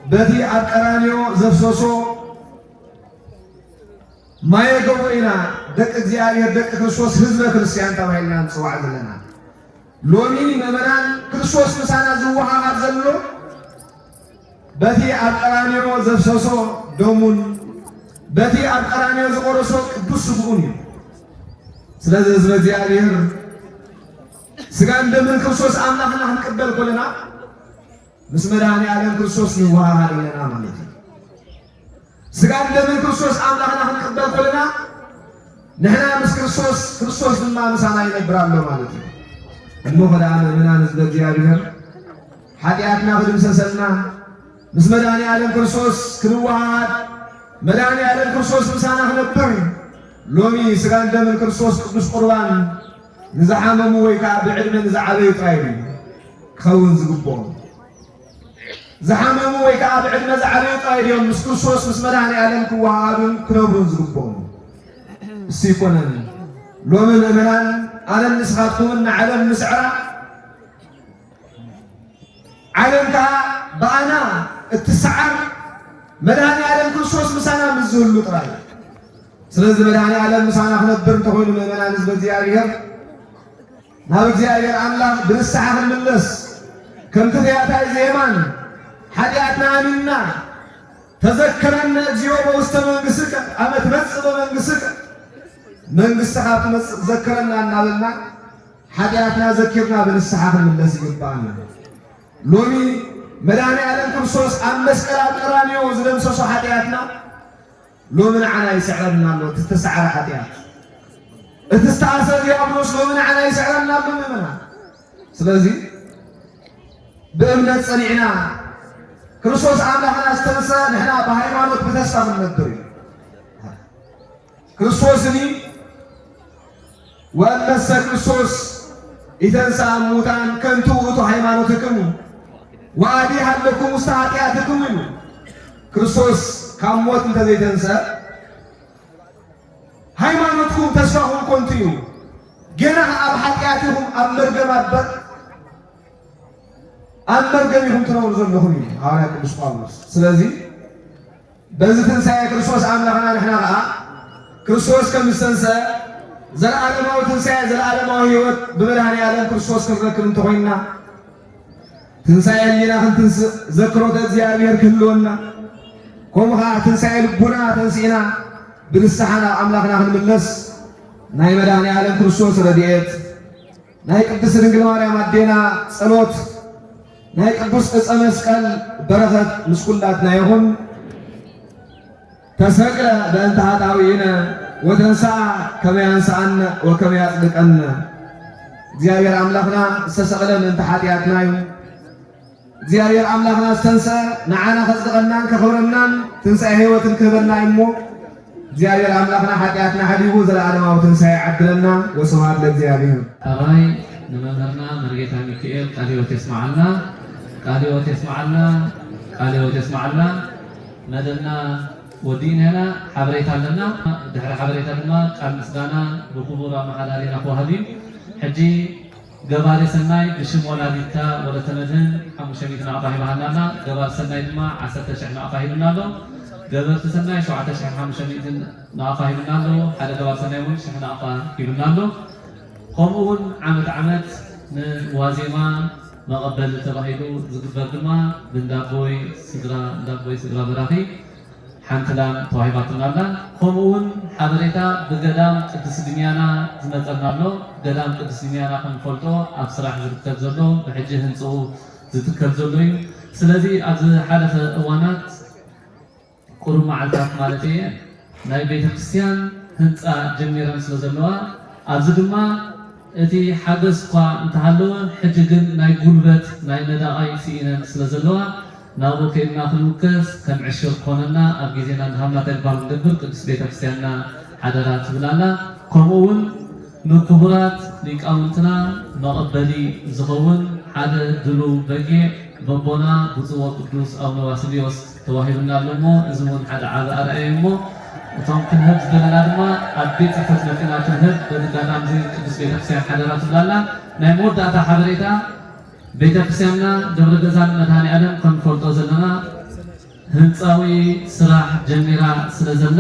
በቲ ኣብ ቀራንዮ ዘፍሰሶ ማየ ገቦ ኢና ደቂ እግዚኣብሔር ደቂ ክርስቶስ ህዝበ ክርስቲያን ተባሂልና ንጽዋዕ ዘለና። ሎሚ ምእመናን ክርስቶስ ምሳና ዝወሃሃድ ዘሎ በቲ ኣብ ቀራንዮ ዘፍሰሶ ደሙን በቲ ኣብ ቀራንዮ ዝቆረሶ ቅዱስ ስግኡን እዩ። ስለዚ ህዝበ እግዚኣብሔር ስጋን ደምን ክርስቶስ ኣምላኽና ክንቅበል ከለና ምስ መድኃኔ ዓለም ክርስቶስ ንወሃሃድ ኣለና ማለት እዩ። ስጋን ደምን ክርስቶስ ኣምላኽና ክንቅበል ከለና ንሕና ምስ ክርስቶስ ክርስቶስ ድማ ምሳና ይነብር ኣሎ ማለት እዩ። እሞ ኸደኣ ምእመናን ህዝበ እግዚኣብሔር ሓጢኣትና ክድምሰሰልና ምስ መድኃኔ ዓለም ክርስቶስ ክንወሃሃድ መድኃኔ ዓለም ክርስቶስ ምሳና ክነብር ሎሚ ስጋን ደምን ክርስቶስ ቅዱስ ቁርባን ንዝሓመሙ ወይ ከዓ ብዕድመ ንዝዓበዩ ጥራይ እዩ ክኸውን ዝግብኦም። ዝሓመሙ ወይ ከዓ ብዕድመ ዝዓበዩ ጥራይ ድዮም ምስ ክርስቶስ ምስ መድኃኔ ዓለም ክወሃሃዱን ክነብሩን ዝግብኦም? እሱ ይኮነን። ሎሚ ምእመናን ዓለም ንስኻትኩምን ንዓለም ምስዕራ ዓለም ከዓ ብኣና እትሰዓር መድኃኔ ዓለም ክርስቶስ ምሳና ምስ ዝህሉ ጥራይ። ስለዚ መድኃኔ ዓለም ምሳና ክነብር እንተኾይኑ ምእመናን ህዝበ እግዚኣብሔር ናብ እግዚኣብሔር ኣምላኽ ብንስሓ ክንምለስ ከምቲ ፈያታይ ዘየማን ሓጢኣትና ኣሚንና ተዘከረነ እግዚኦ በውስተ መንግሥትከ ኣመ ትመጽእ በመንግሥትከ መንግሥትኻ ትመጽእ ዘከረና እናበልና ሓጢኣትና ዘኪርና ብንስሓ ክንምለስ ይግብኣና። ሎሚ መድኃኔ ዓለም ክርስቶስ ኣብ መስቀል ኣብ ቀራንዮ ዝደምሰሶ ሓጢኣትና ሎሚ ንዓና ይስዕረና ኣሎ። እቲ ዝተሰዓረ ሓጢኣት እቲ ዝተኣሰረ ዲያብሎስ ሎሚ ንዓና ይስዕረና ኣሎ ምእመናን። ስለዚ ብእምነት ጸኒዕና ክርስቶስ ኣምላኽና ዝተንሰ ንሕና ብሃይማኖት ብተስፋ ክንነብር እዩ። ክርስቶስኒ ወእመሰ ክርስቶስ ኢተንሳ እሙታን ከንቱ ውእቱ ሃይማኖትክሙ ወአዲ ሃለኩም ውስተ ኃጢአትክሙ ኢሉ። ክርስቶስ ካብ ሞት እንተዘይተንሰ ሃይማኖትኩም ተስፋኹም ኮንቱ እዩ። ገና ኣብ ሓጢኣትኩም ኣብ መርገም ኣበር ኣብ መርገም ኢኹም ትነብሩ ዘለኹም እዩ ሃዋርያ ቅዱስ ጳውሎስ። ስለዚ በዚ ትንሳኤ ክርስቶስ ኣምላኽና ንሕና ኸዓ ክርስቶስ ከም ዝተንሰ ዘለዓለማዊ ትንሳኤ ዘለዓለማዊ ህይወት ብመድኃኔ ዓለም ክርስቶስ ክንረክብ እንተኾይንና ትንሳኤ ህሊና ክንትንስእ ዘክሮተ እግዚኣብሔር ክህልወና ከምኡ ኸዓ ትንሳኤ ልቡና ተንሲእና ብንስሓ ናብ ኣምላኽና ክንምለስ ናይ መድኃኔ ዓለም ክርስቶስ ረድኤት ናይ ቅድስት ድንግል ማርያም ኣዴና ጸሎት ናይ ቅዱስ ዕፀ መስቀል በረኸት ምስ ኩላትና ይኹን። ተሰቅለ በእንተ ኃጣውኢነ ወተንሥአ ከመ ያንስአነ ወከመ ያጽድቀነ። እግዚኣብሔር ኣምላኽና ዝተሰቕለ ምእንቲ ሓጢኣትና እዩ። እግዚኣብሔር ኣምላኽና ዝተንስአ ንዓና ከጽድቐናን ከኽብረናን ትንሳኤ ሕይወትን ክህበና እዩ እሞ እግዚኣብሔር ኣምላኽና ሓጢኣትና ሓዲጉ ዘለዓለማዊ ትንሳኤ ይዓድለና። ወስብሐት ለእግዚኣብሔር። ራይ ንመምህርና መርጌታ ሚካኤል ቃለ ሕይወት የስምዓልና፣ ቃለ ሕይወት የስምዓልና፣ ቃለ ሕይወት የስምዓልና። መደብና ወዲእና ኢና። ሓበሬታ ኣለና። ድሕሪ ሓበሬታ ድማ ቃል ምስጋና ብክቡር ኣመሓዳሪና ክወሃብ እዩ። ሕጂ ገባሪ ሰናይ ብሽም ወላዲታ ወለተ መድህን ሓሙሽተ ሚእቲ ናቕፋ ሂባሃና ኣላ። ገባሪ ሰናይ ድማ ዓሰርተ ሽሕ ናቕፋ ሂብና ኣሎ። ገበርቲ ሰናይ ሸውዓተ ሽሕን ሓሙሽተ ሚእትን ናቕፋ ሂብና ኣሎ። ሓደ ገባሪ ሰናይ እውን ሽሕ ናቕፋ ሂብና ኣሎ። ከምኡ እውን ዓመት ዓመት ንዋዜማ መቐበሊ ተባሂሉ ዝግበር ድማ ብእንዳቦይ ስድራ፣ እንዳቦይ ስድራ በራኺ ሓንቲ ላም ተዋሂባትና ኣላ። ከምኡ እውን ሓበሬታ ብገዳም ቅድስት ድሚያና ዝመፀና ኣሎ። ገዳም ቅድስት ድሚያና ከም ንፈልጦ ኣብ ስራሕ ዝርከብ ዘሎ፣ ብሕጂ ህንፅኡ ዝትከል ዘሎ እዩ። ስለዚ ኣብዚ ሓለፈ እዋናት ቁሩብ መዓልታት ማለት እየ ናይ ቤተ ክርስቲያን ህንፃ ጀሚረን ስለ ዘለዋ ኣብዚ ድማ እቲ ሓገዝ እኳ እንተሃለወ ሕጂ ግን ናይ ጉልበት ናይ ነዳቓይ ስኢነን ስለ ዘለዋ ናብኡ ከይድና ክንውከስ ከም ዕሽር ክኾነና ኣብ ግዜና እንዳሃብና ተግባር ንገብር ቅድስት ቤተ ክርስቲያንና ሓደራ ትብል ኣላ። ከምኡ እውን ንክቡራት ሊቃውንትና መቐበሊ ዝኸውን ሓደ ድሉው በጊዕ በቦና ብፁዕ ወቅዱስ ኣቡነ ባስልዮስ ተዋሂቡና ኣሎ እሞ፣ እዚ እውን ሓደ ዓቢ ኣርኣያ እዩ እሞ፣ እቶም ክንህብ ዝደለና ድማ ኣብ ቤት ጽሕፈት መጺና ክንህብ በዚ ኣጋጣሚ እዚ ቅድስት ቤተክርስትያን ሓደራ ትብላላ። ናይ መወዳእታ ሓበሬታ፣ ቤተክርስትያንና ደብረ ገዛን መድኃኔ ዓለም ከም ንፈልጦ ዘለና ህንጻዊ ስራሕ ጀሚራ ስለ ዘላ፣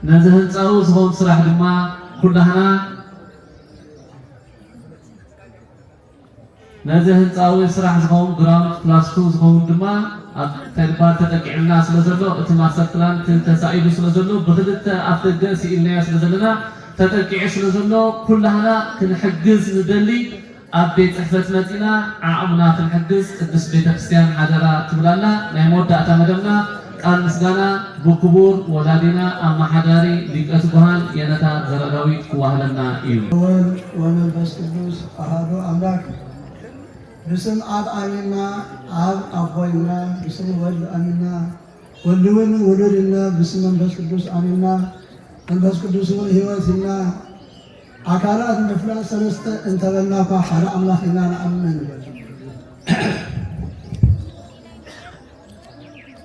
ነዚ ህንጻዊ ዝኸውን ስራሕ ድማ ኩላህና ነዚ ህንፃዊ ስራሕ ዝኸውን ግራውንድ ፕላስ ቱ ዝኸውን ድማ ኣብ ተግባር ተጠቂዕልና ስለ ዘሎ፣ እቲ ማስተር ፕላን ተ-፣ ተሳኢሉ ስለ ዘሎ፣ ብኽልተ ኣፍ ደገ ስኢልናዮ ስለ ዘለና፣ ተጠቂዑ ስለ ዘሎ፣ ኩላህና ክንሕግዝ ንደሊ ኣብ ቤት ጽሕፈት መፂና ዓቕምና ክንሕግዝ ቅድስት ቤተ ክርስቲያን ሓደራ ትብላና። ናይ መወዳእታ መደብና ቃል ምስጋና ብክቡር ወላዲና ኣመሓዳሪ ሊቀ ትጉሃን የነታ ዘራዳዊት ክዋህለና እዩ። ወወልድ ወመንፈስ ቅዱስ ኣሐዱ ኣምላክ። ብስም ኣብ ኣሚንና፣ ኣብ ኣቦይና፣ ብስም ወልድ ኣሚንና፣ ወልድ እውን ውሉድና፣ ብስም መንፈስ ቅዱስ ኣሚንና፣ መንፈስ ቅዱስ እውን ህይወት ኢልና፣ ኣካላት ምፍላጥ ሰለስተ እንተበልና እኳ ሓደ ኣምላኽ ኢና ንኣምን።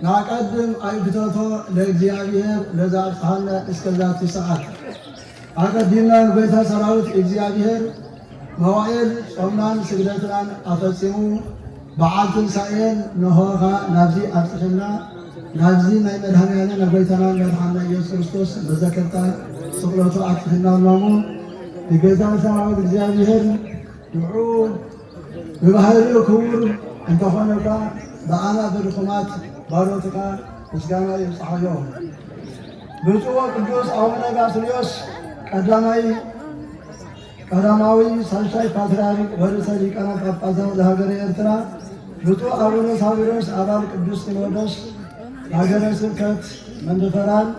نقدم أيبتوتو لእግዚኣብሔር ለዘብጽሐነ እስከ ዛቲ ሰዓት። ኣቐዲምና ንጎይታ ሰራዊት እግዚኣብሔር መዋዕል ጾምናን ስግደትናን ኣፈጺሙ በዓል ትንሳኤን ንሆኻ ናብዚ ኣብጽሐና፣ ናብዚ ናይ መድኃኔዓለም ናይ ጎይታናን መድኃኒና ኢየሱስ ክርስቶስ መዘከርታ ስቕለቱ ኣብጽሐና እሞ ንጎይታ ሰራዊት እግዚኣብሔር ንዑ ብባህሪኡ ክቡር እንተኾነ እኳ ብኣና ብድኹማት ባሮትኻ ምስጋና ይብጽሓዮ። ብፁዕ ወቅዱስ ኣቡነ ባስልዮስ ቀዳማይ ቀዳማዊ ሳልሳይ ፓትርያርክ ወርእሰ ሊቃነ ጳጳሳት ዘሃገረ ኤርትራ፣ ብፁዕ ኣቡነ ሳዊሮስ ኣባል ቅዱስ ሲኖዶስ ሃገረ ስብከት መንደፈራን፣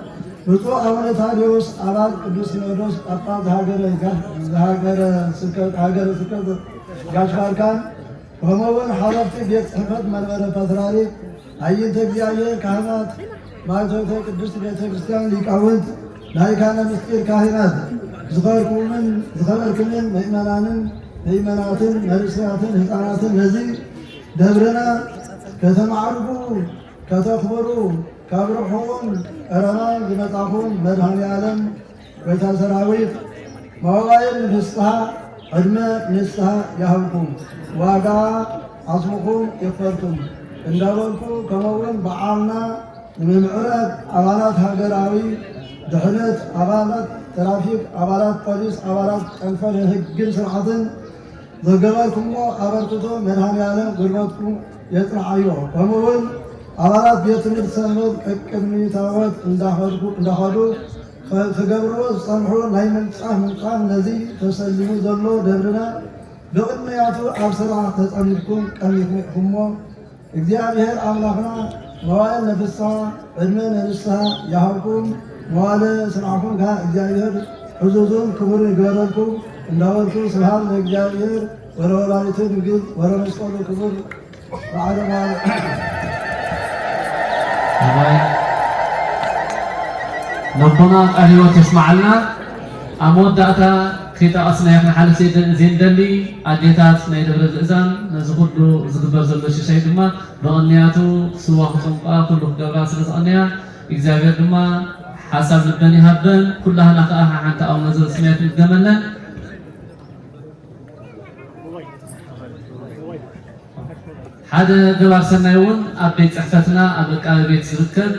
ብፁዕ ኣቡነ ታዲዎስ ኣባል ቅዱስ ሲኖዶስ ጳጳስ ዘሃገረ ጋሽ-፣ ዘሃገረ ስብከት፣ ሃገረ ስብከት ጋሽ ባርካን፣ ከምኡውን ሓለፍቲ ቤት ጽሕፈት መንበረ ፓትርያርክ ኣይንተ እግዚኣብሔር ካህናት ማእቶተ ቅድስት ቤተ ክርስቲያን ሊቃውንት ላይካነ ምስጢር ካህናት ዝኸበርኩምን ዝኸበርክምን ምእመናንን ምእመናትን መንእሰያትን ህፃናትን ነዚ ደብርና ከተማዕርጉ ከተኽብሩ ካብ ርሑቕን ቀረባን ዝመጻኹም መድኃኔ ዓለም ጎይታ ሰራዊት መዋዕል ንፍስሓ ዕድመ ንስሓ ይሃብኩም፣ ዋጋ ዓጽምኹም ይኽፈልኩም እንዳበልኩ፣ ከምኡውን በዓልና ንምምዕራግ ኣባላት ሃገራዊ ድሕነት፣ ኣባላት ትራፊክ፣ ኣባላት ፖሊስ፣ ኣባላት ጨንፈር ሕግን ስርዓትን ዘገበርኩሞ ኣበርክቶ መድኃኔ ዓለም ጉልበትኩም የጽንዓዮ። ከምኡውን ኣባላት ቤት ትምህርቲ ሰንበት ቀቅድሚ ታቦት እንዳኸድኩ-፣ እንዳኸዱ ከ-፣ ክገብርዎ ዝጸንሑ ናይ ምንጻፍ ምንጻፍ ነዚ ተሰሊሙ ዘሎ ደብርና ብቕድሚያቱ ኣብ ስራሕ ተጸሚድኩም ቀኒኹ ኢኹሞ። እግዚኣብሔር ኣምላኽና መዋዕል ንፍስሓ ዕድመ ንንስሓ ይሃብኩም። መዋዕለ ስራሕኩም ከኣ እግዚኣብሔር ዕዙዝን ክቡርን ይግበረልኩም እንዳበልኩ ስብሐት ለእግዚኣብሔር ወለወላዲቱ ድንግል ወለመስቀሉ ክቡር በዓለ መዋዕል። ኣሜን። ነቦና ቃለ ሕይወት የስምዓልና። ኣብ መወዳእታ ከይጠቐስናዮ ክንሓልፍ ዘይደ-፣ ዘይንደሊ ኣዴታት ናይ ደብረ ዝእዛን ነዚ ኩሉ ዝግበር ዘሎ ሽሻይ ድማ ብቕንያቱ ክስዋ ክጠምቋ ኩሉ ክገብራ ስለ ዝቐነያ እግዚኣብሔር ድማ ሓሳብ ልበን ይሃበን። ኩላህና ከኣ ሓንቲ ኣቡነ ዘበሰማያት ንድገመለን። ሓደ ገባር ሰናይ እውን ኣብ ቤት ጽሕፈትና ኣብ ዕቃበ ቤት ዝርከብ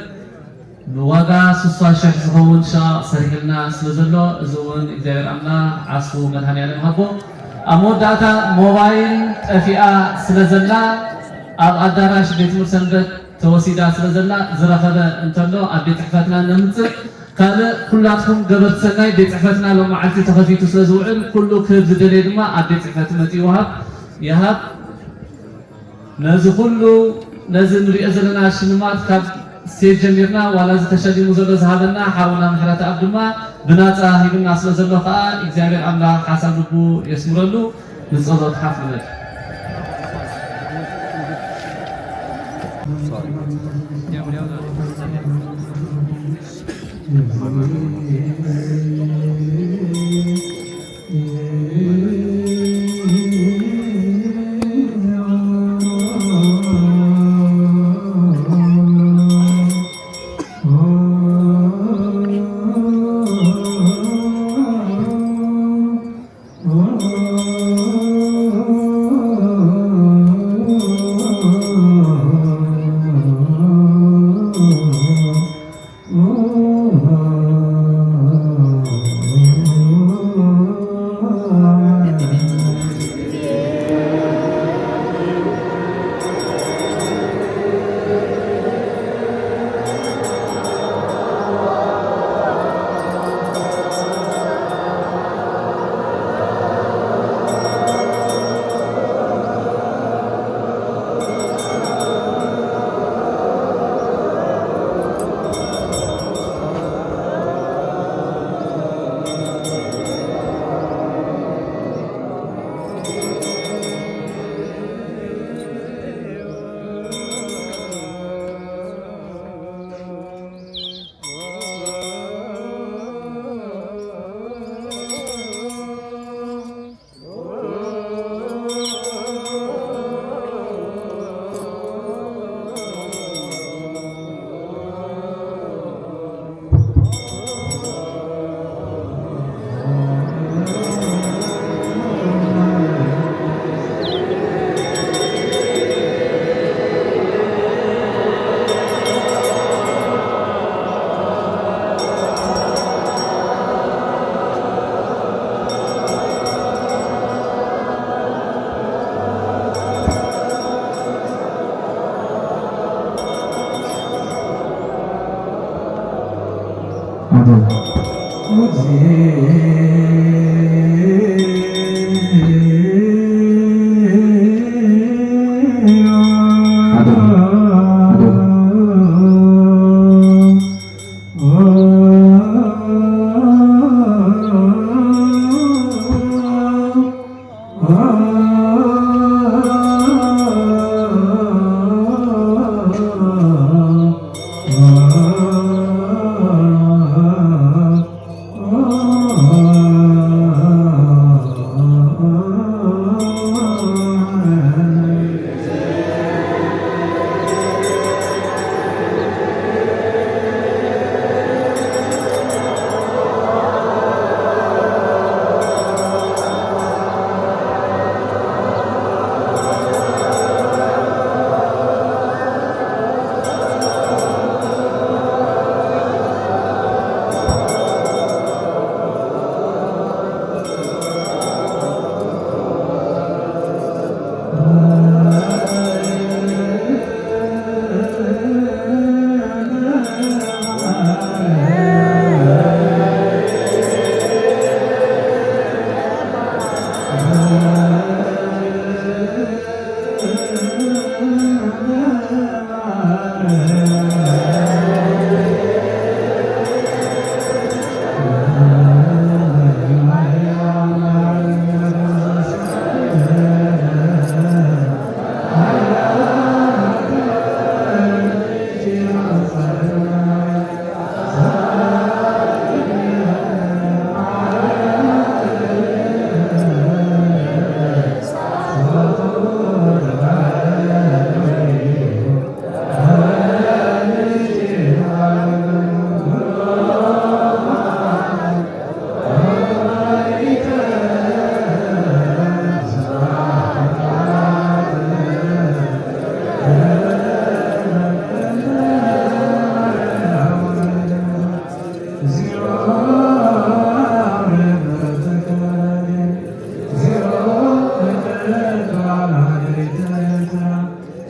ንዋጋ ስሳ ሽሕ ዝኸውን ሸቓቕ ሰሪሕልና ስለ ዘሎ፣ እዚ እውን እግዚኣብሔር ኣምላኽ ዓስቡ መድሃኔ ዓለም ይሃቦ። ኣብ መወዳእታ ሞባይል ጠፊኣ ስለ ዘላ ኣብ ኣዳራሽ ቤት ትምህርቲ ሰንበት ተወሲዳ ስለ ዘላ ዝረኸበ እንተሎ ኣብ ቤት ጽሕፈትና ነምጽእ። ካልእ ኩላትኩም ገበርቲ ሰናይ ቤት ጽሕፈትና ሎም መዓልቲ ተኸፊቱ ስለ ዝውዕል ኩሉ ክህብ ዝደለየ ድማ ኣብ ቤት ጽሕፈት መጺኡ ይወሃብ ይሃብ። ነዚ ኩሉ ነዚ ንሪኦ ዘለና ሽልማት ካብ ስቴጅ ጀሚርና ዋላ እዚ ተሸሊሙ ዘሎ ዝሃበና ሓውና ምሕረተኣብ ድማ ብናጻ ሂብና ስለ ዘሎ ከኣ እግዚኣብሔር ኣምላኽ ሓሳብ ልቡ የስምረሉ። ንጸሎት ሓፍ ንበል።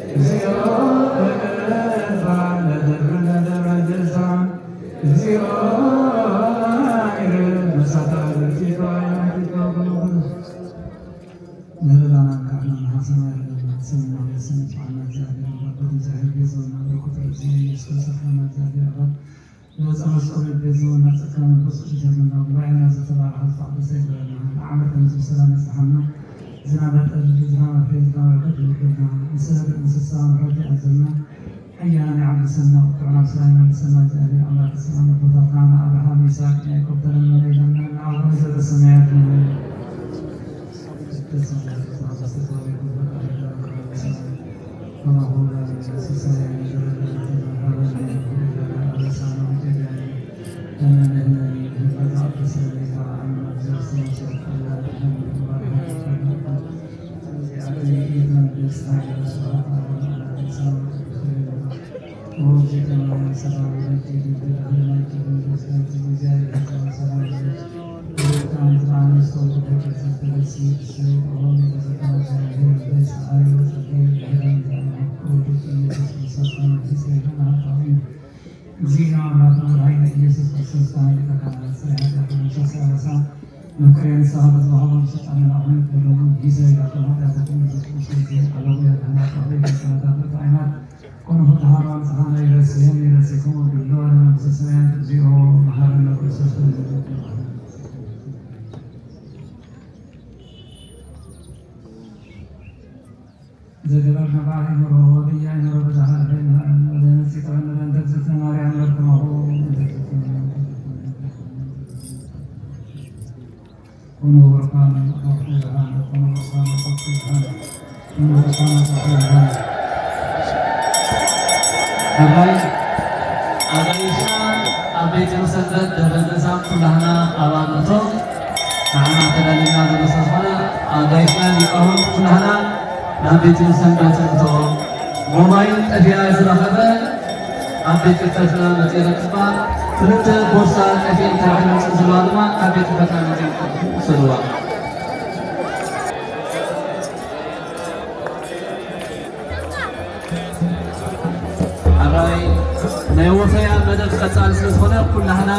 እግዚኦ፣ እግዚኦ፣ ንህላና እንካዕና ንሓሰና ያለና ሰማይ ሰማይ ፋና እግዚአብሔር አባቶች እግዚአብሔር ቤዛና በቁጥር እግዚአብሔር ኢየሱስ ክርስቶስ ፋና እግዚአብሔር አባት ነጻ መስቀል ቤዛና ጸጋ መንፈስ ቅዱስ ያለና ጉባኤና ዘተባረከ ተባረከ ይበለና። ለዓመት ከምዚ ብሰላም ያጽናሓና። ዝናብ ጠል፣ ዝናብ ፍሬ፣ ዝናብ በረከት ይወርደልና። እንስሳ፣ እንስሳ ምሕረት ያዘልና። ሕያና ይዓግሰና፣ ቁጥዑና ብሰላም ይመልሰና። እግዚኣብሔር ኣምላክ ሰላም ኣቦታትና ንኣብርሃም፣ ይስሐቅ፣ ንያዕቆብ ተለመነ ኢለና፣ ንኣብርሃም ዘበሰማያት ይኹን። ከማሁ ሲሳየነ ዘለለዕለትነ ሀበነ ዮም ህድግ ለነ አበሳነ ወጌጋየነ ከመ ንሕነኒ ንህድግ ለዘአበሰነ ኢታብአነ። እግዚእነ አምላክነ መድኃኒነ ኢየሱስ ክርስቶስ ካህን ሊቀ ካህናት ጸሪሐ ዲያቆን መሸሰ አበሳ መፍቀሬ ንስሐ በዝባሆም ስልጣነ ላዕሆን በሎሙ ጊዜ ላቶም ኃጢአታትን ኢየሱስ ክርስቶስ ጊዜ አለሙ ያድህና ካሁ የደሰናታ በጣይናት ኮነ ሁሉ ሀባ ንስሐና ይረስየን ይረስየኩም ወግሎ ለመንግስተ ሰማያት እግዚኦ መሐረነ ክርስቶስ ዘገበርና በአእምሮ ወብእያእምሮ በዛህር ፈይንሃን ወዘንጽቀበነ በእንተ እግዝእትነ ማርያም ወርቅማሁ ኩኑ ወርቃነ ወርቁ ይሃን ኩኑ ወርቃነ ወርቁ ይሃን ኩኑ ወርቃነ ወርቁ ይሃን። ሕራይ ኣጋይሽና ኣብ ቤት ሰንበት ደብረ ገዛ ኩላህና ኣባል እቶም ንዓና ተዳሊና ዘሎ ስለ ዝኾነ ኣጋይሽና ሊቃውንት ኩላህና ናብ ቤት ሰንበት እቶ ሞባይል ጠፊኣ ዝረኸበ ኣብ ቤት ጽሕፈትና መጺኡ ረክባ። ክልተ ቦርሳ ጠፊኤን ተባሂለን ዝመጽእ ዘለዋ ድማ ካብ ቤት ጽሕፈትና መጺኡ ውሰድዋ። ሕራይ ናይ ወፈያ መደብ ቀጻሊ ስለ ዝኾነ ኩላህና